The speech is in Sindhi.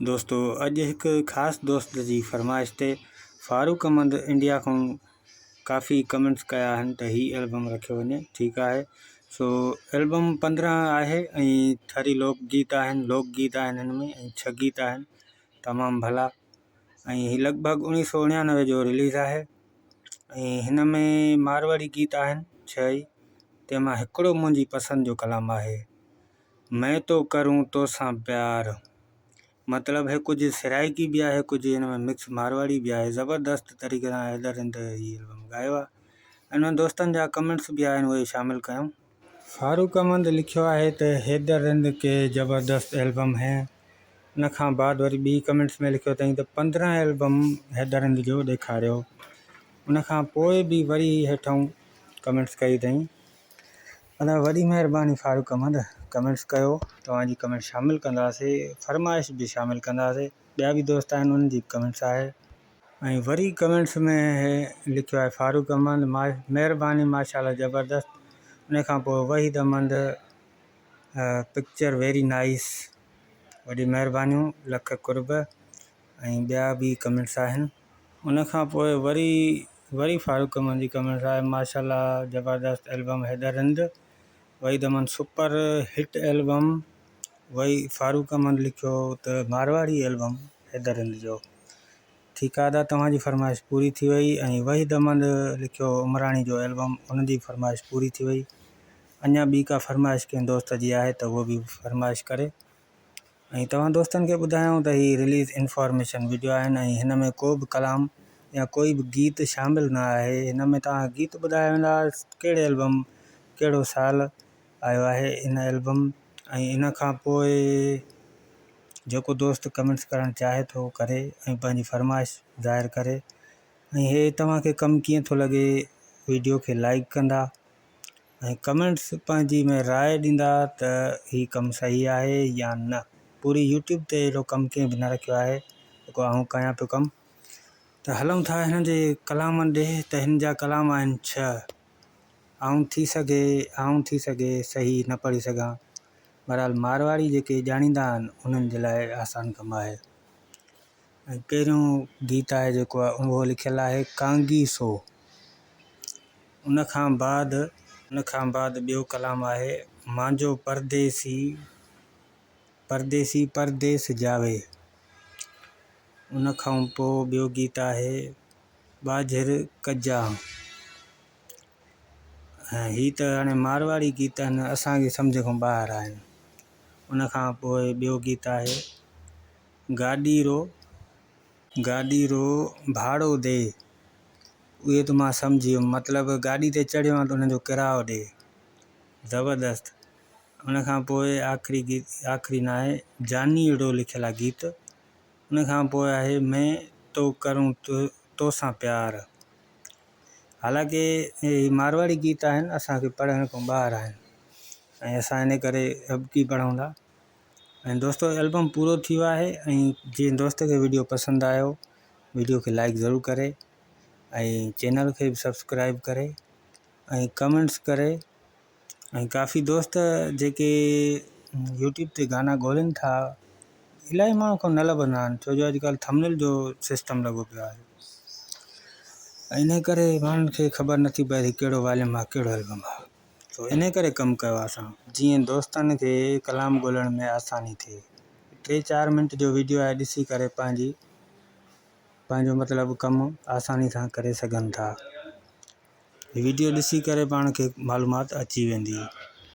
دوستو اڄ هڪ خاص دوست جي فرمائش تي فاروق احمد انڊيا کان ڪافي ڪمينٽس ڪيا آهن ته هي البم رکيو وڃي ٺيڪ آهي سو البم 15 آهي ۽ ٿري لوڪ گيت آهن لوڪ گيت آهن هن ۾ ۽ 6 گيت آهن تمام ڀلا ۽ هي لڳ ڀڳ 1999 جو رليز آهي ۽ هن ۾ مارواڙي گيت آهن 6 ئي تنهن مان هڪڙو منهنجي پسند جو ڪلام آهي مين تو ڪرون توسان پيار مطلب هي ڪجهه سرائيڪي به آهي ڪجهه هن ۾ مڪس مارواڙي به آهي زبردست طريقي سان حيدر رند هي البم ڳايو آهي انهن دوستن جا ڪمينٽس به آهن اهي شامل ڪيم. فاروق احمد لکيو آهي ته حيدر رند ڪي زبردست البم هي ان کان بعد وري ٻي ڪمينٽس ۾ لکيو اٿائين ته 15 البم حيدر رند جو ڏيکاريو ان کان پوء به وري هيٺئون ڪمينٽس ڪئي اٿائين. ادا وڏي مهرباني فاروق احمد ڪمينٽس ڪيو توهان جي ڪمينٽ شامل ڪنداسي فرمائش به شامل ڪنداسي ٻيا به دوست آهن انهن جي به ڪمينٽس آهي. ۽ وري ڪمينٽس ۾ لکيو آهي فاروق احمد مهرباني ماشاءالله زبردست ان کان پوء وحيد احمد پڪچر ويري نائيس وڏي مهربانيون لک قرب ۽ ٻيا به ڪمينٽس آهن. ان کان پوء وري وري فاروق احمد جي ڪمينٽس آهي ماشاءالله زبردست album Haider Rind Waheed Ahmed super hit album وئي فاروق احمد لکيو ته مارواڙي البم حيدر رند جو ٺيڪ آ ادا توهان جي فرمائش پوري ٿي وئي ۽ وحيد احمد لکيو عمراڻي جو البم ان جي فرمائش پوري ٿي وئي اڃا ٻي ڪا فرمائش ڪنهن دوست جي آهي ته اهو به فرمائش ڪري. ۽ توهان دوستن کي ٻڌايائون ته هي رليز انفارميشن وڊيو آهن ۽ هن ۾ ڪو به ڪلام يا ڪوئي به گيت شامل نه آهي هن ۾ توهان گيت ٻڌايا ويندا ڪهڙي البم ڪهڙو سال آيو آهي ان البم ۽ ان کان پوء جيڪو دوست ڪمينٽس ڪرڻ چاهي ٿو ڪري ۽ پنهنجي فرمائش ظاهر ڪري ۽ هي توهان کي ڪم ڪيئن ٿو لڳي وڊيو کي لائڪ ڪندا ۽ ڪمينٽس پنهنجي ۾ راء ڏيندا ته هي ڪم صحيح آهي يا نه پوري يوٽيوب تي اهڙو ڪم ڪنهن به نه رکيو آهي جيڪو آئون ڪيان پيو ڪم ته هلون ٿا هن جي ڪلامن ڏي ته هن جا ڪلام آهن ڇهه آئون ٿي سگهي آئون ٿي سگهي صحيح نه پڙهي سگهان بهرحال مارواڙي جيڪي ڄاڻيندا آهن انهن جي لاء آسان ڪم آهي ۽ پهريون گيت آهي جيڪو اهو لکيل آهي ڪانگي سو ان کان بعد ان کان بعد ٻيو ڪلام آهي مانجو پرديسي پرديسي پرديس جاوي. ان کان پوء ٻيو گيت آهي ٻاجهر ڪجان. ۽ هي ته هاڻي مارواڙي گيت آهن اسان کي سمجهه کان ٻاهر آهن. ان کان پوء ٻيو گيت آهي گاڏي رو گاڏي رو ڀاڙو ڏي. اهي ته مان سمجهي ويم مطلب گاڏي تي چڙهيو آهيان ته ان جو ڪرايو ڏي. زبردست. ان کان پوء آخري گيت آخري ناهي جانيئڙو لکيل آهي گيت. ان کان پوء آهي مين تو ڪرون توسان پيار. حالانڪه هي مارواڙي گيت آهن اسان کي پڙهڻ کان ٻاهر آهن ۽ اسان ان ڪري هٻڪي پڙهون ٿا. ۽ دوستو البم پورو ٿي ويو آهي ۽ جنهن دوست کي ويڊيو پسند آيو ويڊيو کي لائڪ ضرور ڪري ۽ چينل کي به سبسڪرائب ڪري ۽ ڪمينٽس ڪري ۽ ڪافي دوست جيڪي يوٽيوب تي گانا ڳولين ٿا الاهي ماڻهو کان نه لڀندا آهن ڇو جو اڄڪلهه ٿمنيل جو سسٽم لڳو پيو آهي ۽ ان ڪري ماڻهن کي خبر نٿي پئي ته ڪهڙو واليوم آهي ڪهڙو البم آهي سو انهي ڪري ڪم ڪيو آهي اسان. جيئن دوستن کي ڪلام ڳولڻ ۾ آساني ٿئي. ٽي چار منٽ جو وڊيو آهي ڏسي ڪري پنهنجي پنهنجو مطلب ڪم آساني سان ڪري سگهن ٿا. وڊيو ڏسي ڪري پاڻ کي معلومات اچي ويندي.